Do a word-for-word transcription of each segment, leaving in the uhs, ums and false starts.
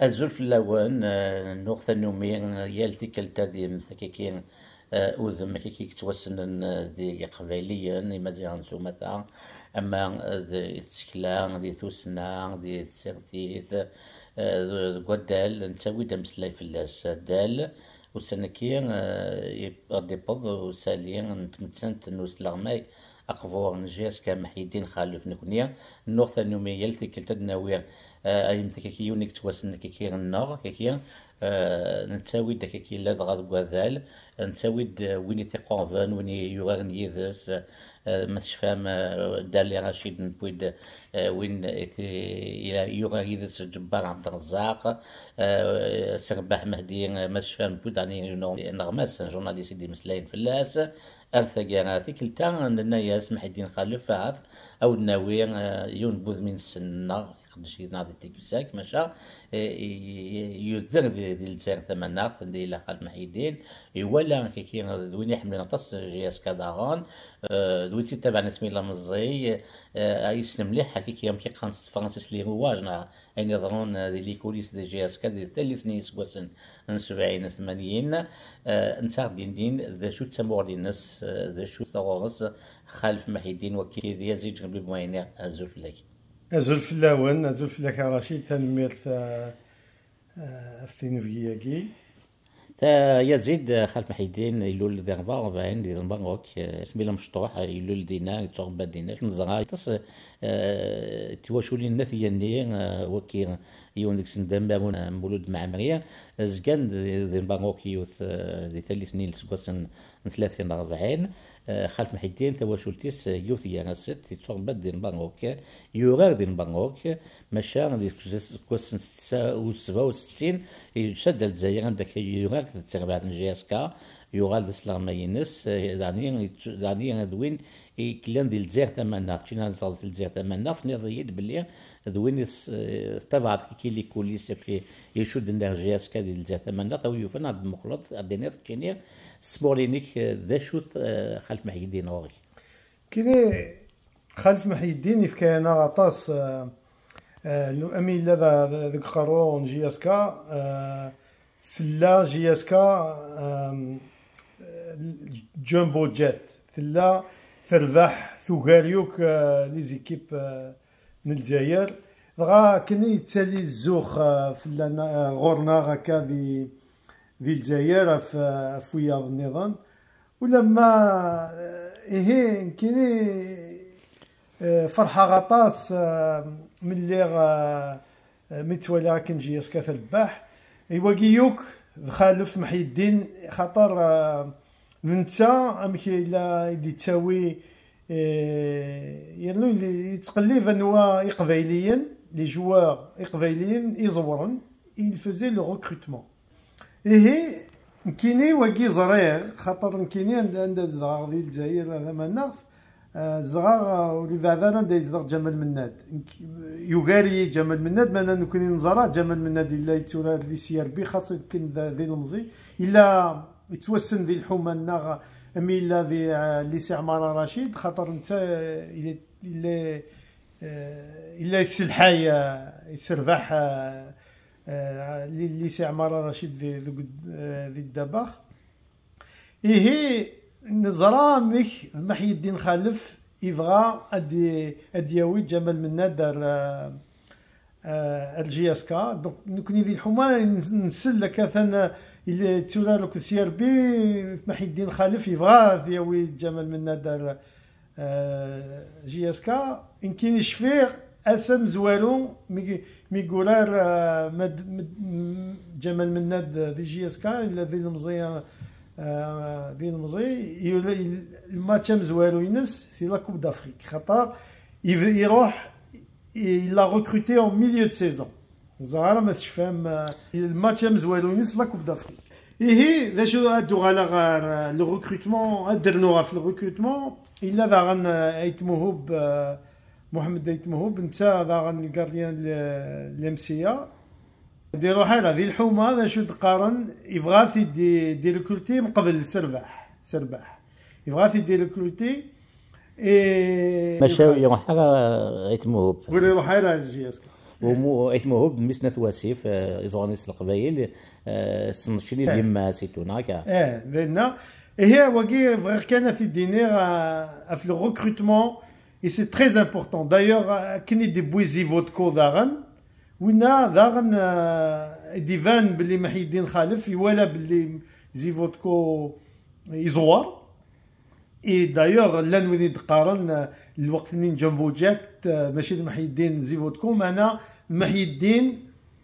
Azul fell-awen, eh, nuɣ tannumi, eh, yal tikkelt ad yemmet akkaki, eh, udem akkaki yettwassnen, eh, d Iqbayliyen, Imaziɣen s umata, ama d tsekla, di tussna, di tsertit, eh, d-, deg waddal, nettawi-d ameslay fell-as. Addal, ussan-agi, eh, ad d-iwweḍ usali n tmettant n usleɣmay aqbur n J S K Meḥyiddin Xalef. Nekni nuɣ tannumi yal tikkelt ad d-nawi, eh, ay mtakaki yiwen i yettwassen akkaki-nneɣ, akkaki, eh, nettawi-d akkaki ladɣa deg wadal, nettawi-d, eh, win i t-iqurben, win i yuraren yid-s, eh, ma tecfam, eh, Dali Racid newwi-d, eh, win i t-, i-, yurar yid-s Ǧebbar Ɛebderrezzaq, eh, Serbaḥ Mehdi, eh, ma tecfam newwi-d, ɛni, neɣmas, un journaliste i d-imeslayen fell-as. Ar taggara, tikkelt-a, nenna-yas Meḥyiddin Xalef, ahat, a wen-nawi, eh, yiwen n wudem i nessen-nneɣ, iqeddec yid-neɣ di Takusak, maca, eh, i-, i-, yudder di, di Lezzayer Tamaneɣt, anda yella Xalef Meḥyiddin, iwala kiki d win iḥemmlen aṭas J S K daɣen, eh, d win tt-ittabaɛen asmi yella meẓẓiy, eh, yessen mliḥ kiki amek i qqaren s tefransist les rouages, neɣ ayen iḍerrun, eh, di les coulisses de J S K di tallit n yiseggasen n sebɛin, tmanyin, eh, netta ad d-yinin d acu d tamuɣli-ines, eh, d acu taɣur-s Xalef Meḥyiddin, wakki d Yazid Ǧerbi Buɛini, azul fell-ak. Azul fell-awen, azul fell-ak a Racid, tanemmirt, eh, eh, ɣef tinebgi-agi. Ta-, Yazid, eh, Xalef Meḥyiddin, ilul di rebɛa u rebɛin di Lmerruk, eh, asmi la mecṭuḥ, eh, ilul dinna, yettuṛebba dinna. Neẓra aṭas, eh, tiwaculin n At Yanni, eh, wakki yiwen deg-sen d amaru, eh, Mulud Mɛemmri, eh, zgan di, di Lmerruk yiwet, eh, di tallit-nni n yiseggasen n tlatin rebɛin, eh, Xalef Meḥyiddin tawacult-is, eh, yiwet gar-asent, yettuṛebba-d di Lmerruk, yurar di Lmerruk, maca di, deg wass n setta u sebɛa u settin, yusa-d ar Lezzayer anda akka yurar d terbaɛt n J S K, yuɣal d asleɣmay-ines, eh, daɣni yettu-, daɣni d win i yellan di Lezzayer Tamaneɣt, ččina ad nẓer di Lezzayer Tamaneɣt, tenniḍ-iyi-d belli d win i s-, eh, tabaɛḍ kiki les coulisses, akk i icudden ar J S K di Lezzayer Tamaneɣt, a wi yufan ad d-tmuqleḍ, ad d-tiniḍ keččini s tmuɣli-inek, eh, d acu-t, eh, Xalef Meḥyiddin ɣur-k? Kini Xalef Meḥyiddin yefka-yaneɣ aṭas, eh, eh, lu-, am yella da, da, deg uqerru n J S K, eh, tella J S K, eh, Jumbo Jet, tella terbeḥ tugar yakk, eh, les équipes, eh, n Lezzayer. Dɣa akken i yettali zzux, eh, fell-aneɣ, eh, ɣur-neɣ akka di, di Lezzayer ɣef, eh, ɣef wiyaḍ nniḍen. Ulamma, eh, ihi, nekkini, eh, ferḥeɣ aṭas, eh, mi lliɣ, eh, eh, mi ttwaliɣ akken J S K trebbeḥ. I wagi yakk d Xalef Meḥyiddin, xaṭer, eh, d netta amek yella i d-yettawi, eh, yernu yella yettqellib anwa iqbayliyen, les joueurs iqbayliyen iẓewren, il faisait le recrutement. Ihi, nekkini wagi ẓriɣ, xaṭer nekkini anda, anda zedɣeɣ di Lezzayer Tamaneɣt, eh, zedɣeɣ, eh, ur yebɛed ara anda yezdeɣ Ǧamal Mennad. Nekk, yugar-iyi Ǧamal Mennad, meɛna nekkni neẓra Ǧamal Mennad yella yetturar di C R B, xaṣṣa akken d, d ilemẓi. Yella yettwassen di lḥuma-nneɣ, mi yella di, eh, lycée Ɛmara Racid, xaṭer netta, eh, il est, il est, eh, yella yesselḥay, eh, yesserbaḥ, eh, eh, li-, lycée Ɛmara Racid di, deg, eh, di Ddabex. Ihi, neẓra amek Meḥyiddin Xalef yebɣa ad d-, ad d-yawi Ǧamal Mennad ar, eh, eh, ar J S K. Donc, nekkni di lḥuma, ns-, nsell akka atan, eh, il-, yetturar akked C R B, Meḥyiddin Xalef yebɣa ad yawi Ǧamal Mennad ar, eh, J S K, nekkini cfiɣ ass amezwaru mi, mi yurar, eh, Mad-, Mad-, m-, Ǧamal Mennad di J S K, yella d ilemẓi, eh, d ilemẓi, yula-, il-, lmatch amezwaru-ines, c'est la Coupe d'Afrique. Xaṭer, il, iruḥ, il l'a recruté en milieu de saison. Ur ẓriɣ ara ma tecfam, eh, lmatch amezwaru-ines la Coupe d'Afrique. Ihi, d acu ad d-uɣaleɣ ɣer, eh, le recrutement, ad d-rnuɣ ɣef le recrutement, yella daɣen, eh, Ayt Muhub, eh, Muḥemmed Ayt Muhub, netta daɣen le gardien n l-, l'M C A. Ad iruḥ ara di lḥuma, d acu d-qqaren, yebɣa ad t-id-, di-, di-recruter mqebel Serbaḥ, Serbaḥ. Yebɣa ad t-id-recruter, eh, maca ur iruḥ ara Ayt Muhub. Ur iruḥ ara J S K. Umu-, Ayt Muhub, mmi-s n At Wasif, eh, iẓuran-is Leqbayel, eh, ssnecen i yemma-s i tuna, akka. Eh, dinna. Ihi, wagi bɣiɣ kan ad t-id-iniɣ, eh, ɣef le recrutement, et c'est très important. D'ailleurs, eh, akken i d-iwwi Zivodko daɣen, winna daɣen, eh, i d-iban belli Meḥyeddin Xalef iwala belli Zivodko iẓwer. Et d'ailleurs, llan wid i d-qqaren, eh, lweqt-nni n Jumbo Jet, eh, mačči d Meḥyeddin Zivodko, meɛna Meḥyeddin,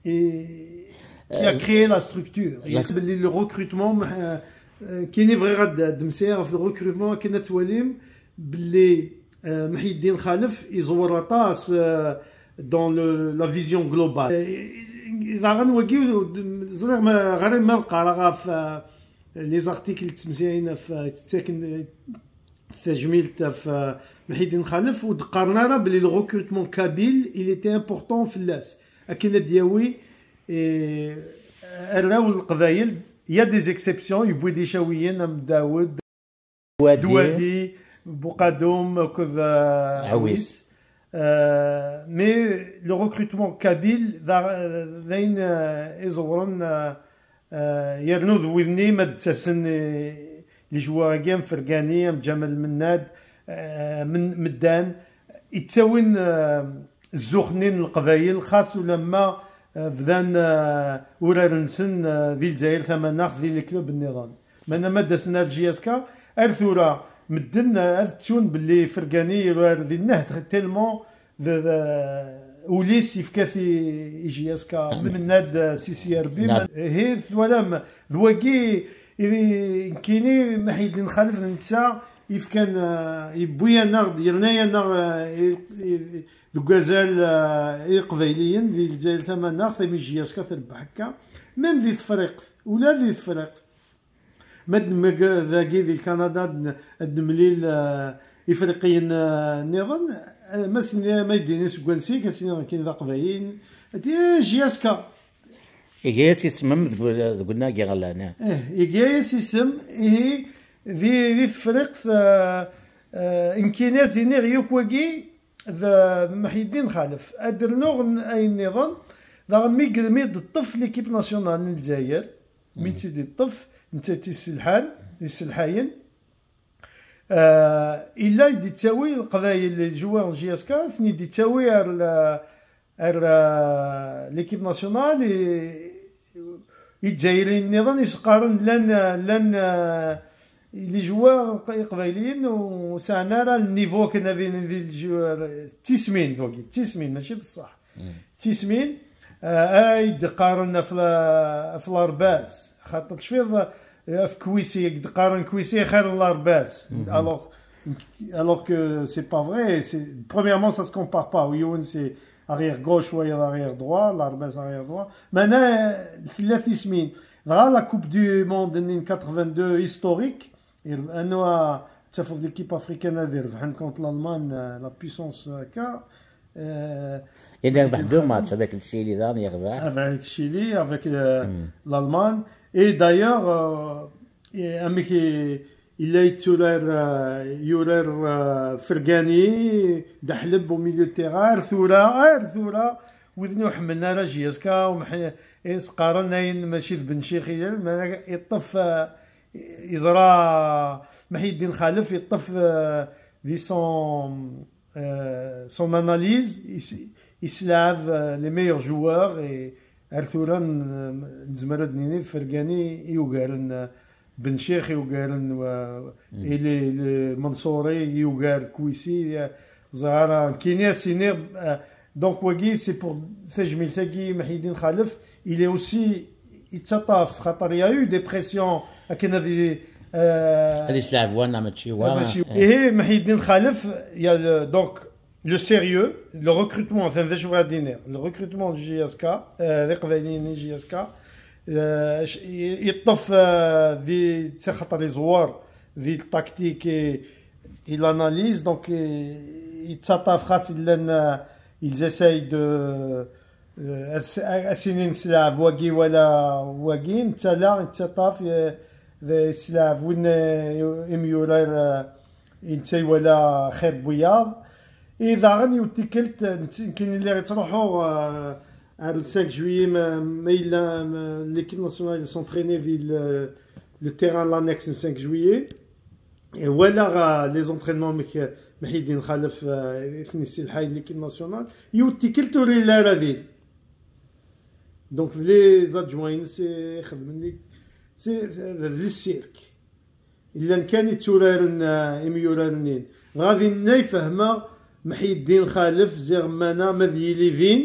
eh, qui a Euh, créé la structure. La Et belli le recrutement, eh, eh, kini bɣiɣ ad d-, ad d-msiɣ ɣef le recrutement, akken ad twalim belli, eh, Meḥyeddin Xalef iẓwer aṭas, eh, dans le, la vision globale. Eh, daɣen wagi, ur d-, ẓriɣ ma, ɣer ma qqareɣ ɣef, eh, les articles ttmeslayen ɣef, ttaken tajmilt ɣef, eh, Meḥyeddin Xalef, ur d-qqaren ara belli le recrutement kabyle, il était important fell-as. Akken ad d-yawi, eh, arraw n Leqbayel, il y a des exceptions, yewwi-d Icawiyen am Dawed, Dwadi. Dwadi, Buqadum, akked, eh, Awis. Awis. Eh, mais le recrutement kabyle, d a-, d ayen, eh, iẓewren, eh, eh, yernu d wid-nni ma d-ttasen, eh, les joueurs-agi am Fergani, am Ǧamal Mennad, eh, men-, meddan, ittawin, eh, zzux-nni n Leqbayel, xas ulamma, eh, bdan, eh, urar-nsen, eh, di Lezzayer Tamaneɣt, di les clubs nniḍen. Meɛna ma d-asen ar J S K, ar tura, medden, eh, ad ttun belli Fergani yurar di nnehd tellement d, d, ul-is yefka-t i, i J S K. Amin. Mennad, eh, si C R B. Naam. Man-, ihi twalam, d wagi i, nekkini, Meḥyeddin Xalef d netta yefkan, eh, yewwi-aneɣ-d, yerna-aneɣ, eh, i, i, deg wazal, eh, Iqbayliyen di Lezzayer Tamaneɣt, imi J S K trebbeḥ akka, même di Tefriqt, ula di Tefriqt. Ma d-nmeg-, dagi di Kanada ad n-, ad nemlil, eh, Ifriqiyen, eh, nniḍen, eh, ma s-, ma d-ini seg wansi-k, ad s-iniɣ nekkini d Aqbayli, ad d-, eh, J S K. Iga-yas isem am deg, deg unagi ɣellan, eh. Eh, iga-yas isem, ihi, di, di Tefriqt, eh, eh, nekkini ad iniɣ yakk wagi d Meḥyeddin Xalef. Ad d-rnuɣ n-, ayen nniḍen, daɣen mi gre-, mi d-teṭṭef l'équipe nationale n Lezzayer, mi tt-id-iṭṭef, netta i tt-isselḥan, isselḥayen. Euh, illa i d-ittawi Leqbayel, les joueurs n J S K, ten-id-ittawi ar la, ar, euh, l'équipe nationale, et Izzayriyen nniḍen is-qqaren llan, llan, euh, les joueurs iqbayliyen ur sɛan ara le niveau akken ad inin di les joueurs, d tismin, donc, d tismin, mačči d ṣṣeḥ. Tismin, euh, ay d-qqaren ɣef la-, ɣef Larbas, xaṭer tecfiḍ, euh, ɣef Kwisi, ay d-qqaren Kwisi xir n Larbas. Alors, alors que c'est pas vrai. C'est, premièrement, ça se compare pas. Yiwen c'est arrière gauche, wayeḍ arrière droit, Larbas arrière droit. Meɛna, euh, tella tismin. Dɣa la Coupe du Monde n quatre-vingt-deux historique, anwa tafeḍ l'équipe africaine ad irebḥen contre l'Allemagne, euh, la puissance, euh, akka, euh, Il a deux matchs avec le Chili, là, il a avec le Chili, avec, euh, l'Allemagne. Et d'ailleurs, euh, et, amek i, illa yetturar, euh, yurar, euh, Fergani, Daḥleb au milieu de terrain, ar tura, ar tura, wid ur ḥemmlen ara J S K, ur mḥ-, i s-qqaren ayen mačči d Ben Chikh i llan, meɛna yeṭṭef, euh, yeẓra Meḥyeddin Xalef, yeṭṭef, euh, di son, euh, son analyse, is-, iselɛeb, euh, les meilleurs joueurs, et ar tura n-, nezmer ad nini d Fergani i yugaren, euh, Ben Chikh i yugaren, euh, et les, les Mansouri i yugar Kwisi, euh, ẓer ara, nekkini ad s-iniɣ, euh, donc wagi, c'est pour tajmilt-agi, Meḥyeddin Xalef, il est aussi, yettaṭṭaf, xaṭer il y a eu des pressions, akken ad i-, euh, ad iselɛeb wa neɣ mačči wa. Mačči. Eh. Ihi, Meḥyeddin Xalef, il y a le, donc, le sérieux, le recrutement, enfin, d acu bɣiɣ ad iniɣ, le recrutement n J S K, euh, d Iqbayliyen n J S K, euh, c-, yeṭṭef, euh, di, xaṭer iẓwer di tactique et, et l'analyse, donc, euh, yettaṭṭaf xas llan, euh, ils essayent de, euh, as-, as-, asini neslɛeb wagi wala wagi, netta la, yettaṭṭaf, euh, d-, yeslɛeb win, euh, imyurar, euh, netta iwala xir n wiyaḍ. Et daɣen yiwet tikkelt, nekkini lliɣ ttruḥuɣ, euh, ar le cinq juillet, ma, ma yella, ma, l'équipe nationale s'entraînait di le, le terrain l'annexe n cinq juillet. Et walaɣ, euh, les entraînements mek Mḥiddin Xalef, euh, i ten-yesselḥay l'équipe nationale. Yiwet tikkelt ur yelli ara din. Donc, les adjoints, c'est, xedmen, c'est, c'est, le cirque. Llan kan itturaren, euh, imyuraren-nni. Dɣa dinna i fehmeɣ Mḥiddin Xalef, ziɣ mana ma d yili din,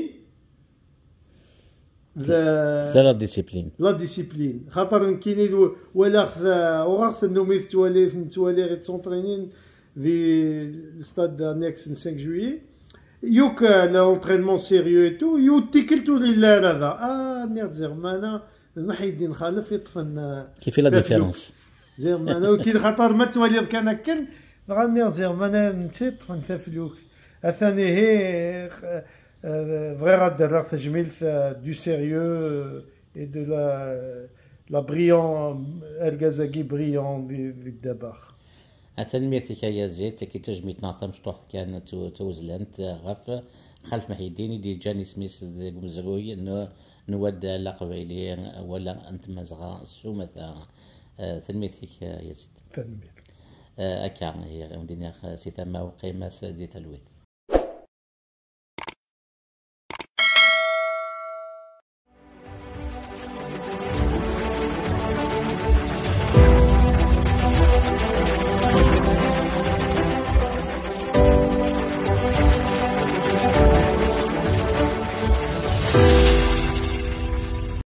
d C'est la discipline. La discipline. Xaṭer nekkini d-, walaɣ-t, uɣeɣ-t nnumi tettwali, nettwali ɣer ttsuntrinin di stade annexe n cinq juillet. Yuk, euh, l'entraînement sérieux et tout, yiwet tikkelt ur yelli ara da. Ah, nniɣ-d ziɣ mana d Mḥiddin Xalef yeṭṭfen, euh, Qui fait la différence. Ziɣ mana, ur kid xaṭer ma twaliḍ kan akken, dɣa nniɣ ziɣ mana netta yeṭṭfen taflukt. Atan ihi, euh, bɣiɣ ad d-rreɣ tajmilt, euh, du sérieux, euh, et de la, la brillant, argaz-agi brillant di, di Ddabax. Tanemmirt-ik a Yazid, tagi d tajmilt-nneɣ tamecṭuḥt kan d tawezlant ɣef Xalef Mḥiddin i d-yeǧǧan isem-is deg umezruy n, n waddal aqbayli wala n tmazɣa s umata. Eh, tanemmirt-ik a Yazid. Tanemmirt. Eh, akka, ihi, i wen-d-iniɣ, eh, si tama-w qqimet di talwit.